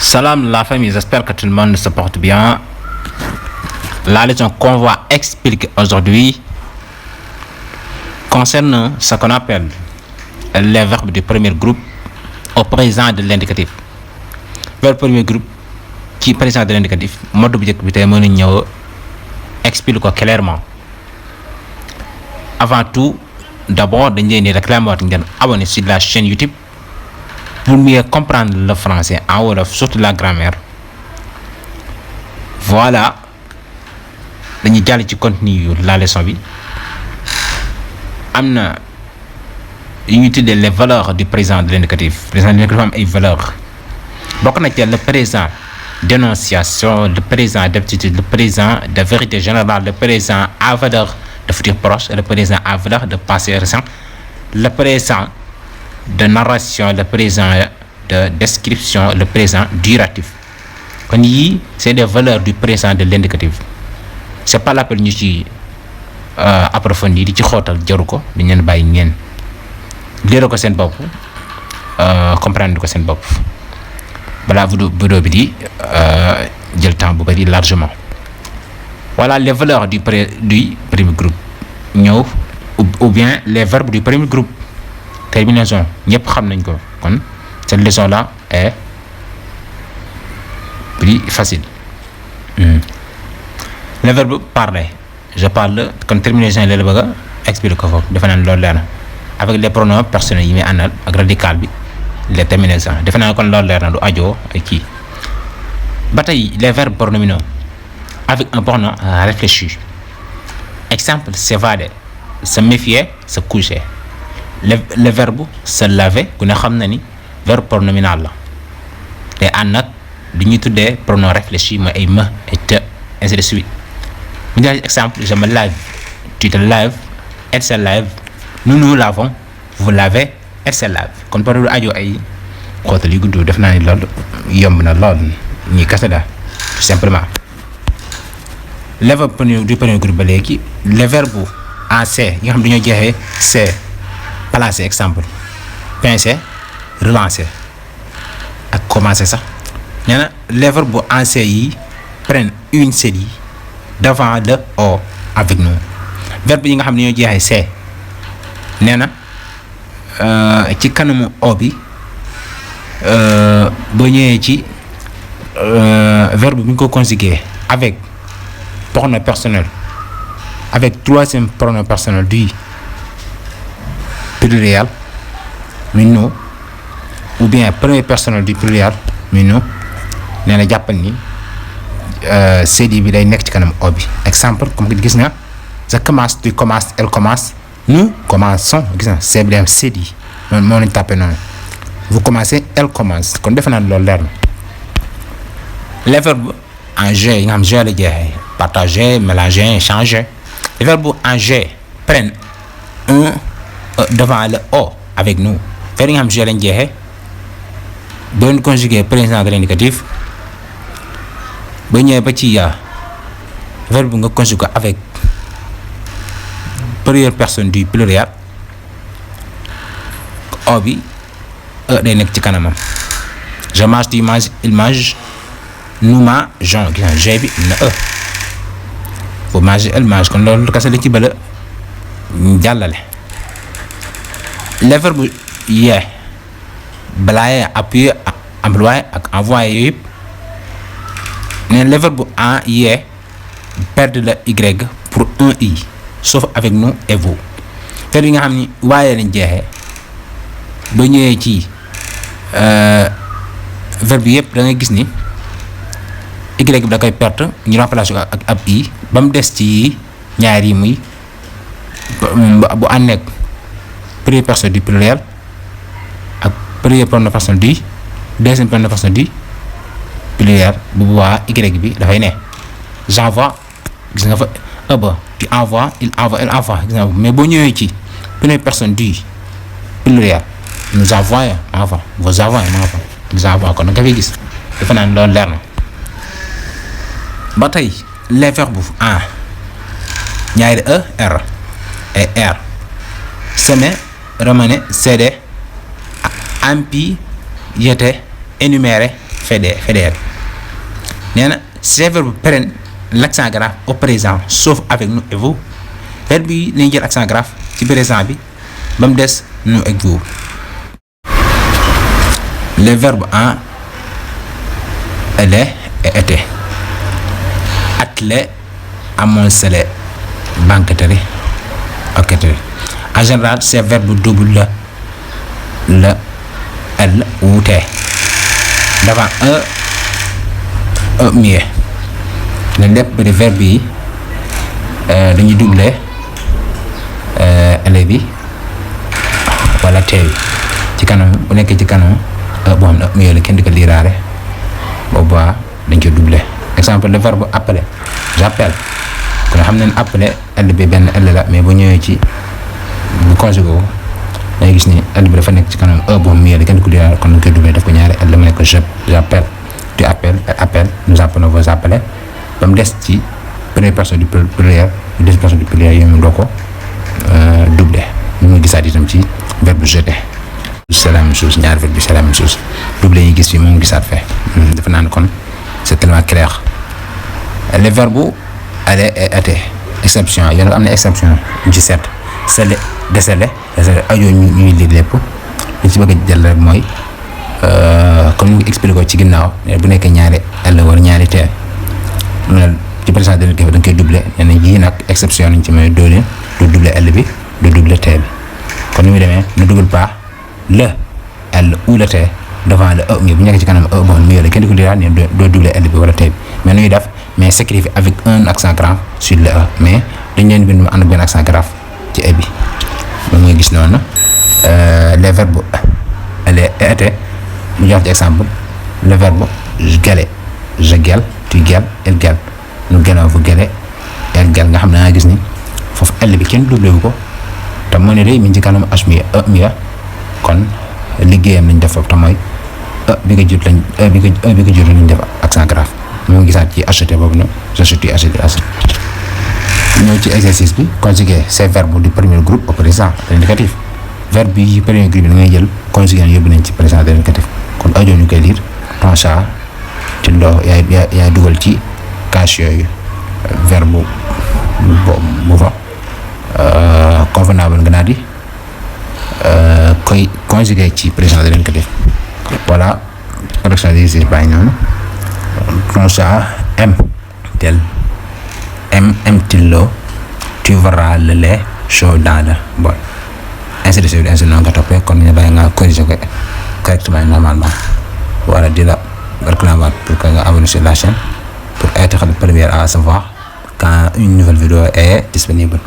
Salam la famille, j'espère que tout le monde se porte bien. La leçon qu'on va expliquer aujourd'hui concerne ce qu'on appelle les verbes du premier groupe au présent de l'indicatif. Verbe premier groupe qui présent de l'indicatif, mode objectif explique clairement. Avant tout, d'abord, nous réclamer abonner sur la chaîne YouTube pour mieux comprendre le français en wolof, surtout la grammaire. Voilà, dañuy jàll ci contenu la leçon bi. Am na yu ñuy tuddee les valeurs du présent de l'indicatif. Présent de l'indicatif am ay valeurs. Bokk na ci le présent d'énonciation, le présent d'aptitude, le présent de vérité générale, le présent à valeur de futur proche, le présent à valeur de passé récent, le présent de narration, le présent de description, le présent duratif. Kon yii c'est des valeurs du présent de l'indicatif. C'est pas l'appel ñu ci approfondir di ci xóotal jaru ko dañ leen bàyyi ngeen leeral ko seen bopp comprendre ko seen bopp balaa vidéo bi di jël temps bu bari largement. Voilà les valeurs du premier groupe ñëw ou bien les verbes du premier groupe. Terminaison ñëpp xam nañ ko kon cette leçon là est plus facile. Le verbe parler, je parle kon terminaison la bëgg a expliquer ko foofu defe naa ne loolu leer na avec les pronoms personnels yi muy àndal ak radical bi les terminaisons defe naa kon loolu leer na du ajoo ay kii. Ba tey les verbes pronominaux avec un pronom réfléchi. Exemple s'évader, se méfier, se coucher. Le verbe se laver ku ne xam na ni verbe pronominal la te ànd nag li ñuy tuddee pronom réfléchi mooy ay me et te ainsi de suite. Mu jox exemple je me lave, tu te laves, elle se lave, nous nous lavons, vous lavez, elle se lave. kon par aju ay xóotal yu gudd def naa ni loolu yomb na lool ñuy kase daal tout simplement. Les verbes du premier groupe ba léegi les verbes en C yi nga xam dañoo jeexee C. Placer exemple pincer relancer ak commencer sax nee na les verbes en C yi prennent une série devant le O avec nous. Verbe yi nga xam ne ñoo jeexee C nee na ci kanamu O bi boo ñëwee ci verbe bi ñu ko conjugué avec pronom personnel avec troisième pronom personnel du pluriel muy nous ou bien premier personnel du pluriel muy nous nee na jàppal ni CD bi day nekk ci kanam O bi. Exemple comme gis nga je commence, tu commences, elle commence, nous commençons gis nga C bi day am CD noonu moo lañ tàppee noonu vous commencez, elle commence kon defe naa loolu leer na. Les verbes en G yi nga xam G la jeexee partager, mélanger, échanger. Les verbes en G prennent un devant le O avec nous. Verbe yi nga xam G lañ jeexee boo leen conjugué présent de l'indicatif ba ñëwee ba ci verbe nga conjugué avec première personne du pluriel O bi E day nekk ci kanamam. Je mange, tu manges, il mange, nous mangeons gis nga G bi na E vous mangez, elle mange kon loolu kese la ci bële jàllale. Les verbes yee blaye, appuyer, employer ak envoyer yooyu yëpp nee les verbes en yee perdent le Y pour un I sauf avec nous et vous. Verbe yi nga xam ni waaye lañ jeexee ba ñëwee ci verbe yëpp da ngay gis ni Y bi da koy perte ñu remplacer ko ak ab I ba mu des ci ñaar yi muy bu ànd ak première personne du pluriel ak première personne du deuxième personne du pluriel bu boobaa Y bi dafay ne j'envoie gis nga fa ba tu envoies, il envoie, elle envoie gis nga mais boo ñëwee ci première personne du pluriel nous envoyons envoie, vous envoyez envoie, nous envoie kon nga fay gis dafa naan loolu leer na. Ba tey les verbes en ñaari R et R semer, ramener, céder, empiéter, énumérer, fédère nee na ces verbes prennent l'accent grave au présent sauf avec nous et vous verbe yi nañ jël accent grave ci présent bi ba mu des nous et vous. les verbes en aller et été atteler amonceler banqueterie occuper. En général ces verbes double le l ou t devant mieux le lépp de verbe yi dañuy doubler l bi wala t bi ci kanam bu nekkee ci kanam boo xam ne mieux la kenn di ko liiraare boobaa dañ koy doubler. exemple le verbe appeler j'appelle kon xam nañ appeler l bi benn l la mais bu ñëwee ci bu conjugué ko dangay gis ni l bi dafa nekk ci kanam boo xam mieux la kenn di ko liiraare kon dañ koy doubler def ko ñaari l mu nekk j'appelle tu appelles elle appelle nous appelons vous appelez ba mu des ci première personne du pluriel deuxième personne du pluriel yooyu mu doo ko doubler ñu ngi gisaat itam ci verbe jeter c'est la même chose ñaari verbe bi c'est la même chose doubler yi gis fi moom gisaat fee dafa naan kon c'est tellement clair. les verbes aller et été exception yoon am na exception ñu ci seet sceller déceler ajoo ñuy lire lépp li ci bëgg a jël rek mooy comme ni nga expliqué ko ci ginnaaw bu nekkee ñaari L wala ñaari T mu ne ci présent da nga koy doubler nee na yii nag exception nañ ci mooy doo leen du doubler L bi du doubler T bi kon ni muy demee ne double pas le L ou le T devant le E bu nekkee ci kanam E bon mieux la kenn di ko lire ne doo doubler L bi wala T bi mais nu ñuy def mais s'écrivent avec un accent grave sur le E mais dañ leen bind mu ànd ak benn accent grave ci E bi ba nga gis noonu les verbes aller et été mu jox ci exemple le verbe gêler je gèle tu gèles elle gèle nous gêlons vous gêlez elle gèle nga xam ne da nga gis ni foofu L bi kenn doublé wu ko te moo ne day mi ngi ci kanam H mi E kon liggéeyam lañ def foofu te mooy bi nga jot lañ bi nga jot lañ def accent grave moo ngi gisaat ci acheter boobu noonu j'achète acheter ñëw ci exercice bi conjuguer ces verbes du premier groupe au présent de l'indicatif verbe bi premier groupe bi da ngay jël conjuguer yóbbu nañ ci présent de l'indicatif kon audio ñu koy lire ton chat ci loo yaay dugal ci cache yooyu verbe bu fa convenable nga naa di koy conjuguer ci présent de l'indicatif. voilà correction des exercices bàyyi noonu ton chat aime-t-il l'eau tu verras le lait chaud dans le bol ainsi de suite ainsi noonu nga toppee kon ñu bàyyi nga corriger ko correctement normalement wala di la réclamer pour que nga abonné sur la chaîne pour être le premier à savoir quand une nouvelle vidéo est disponible.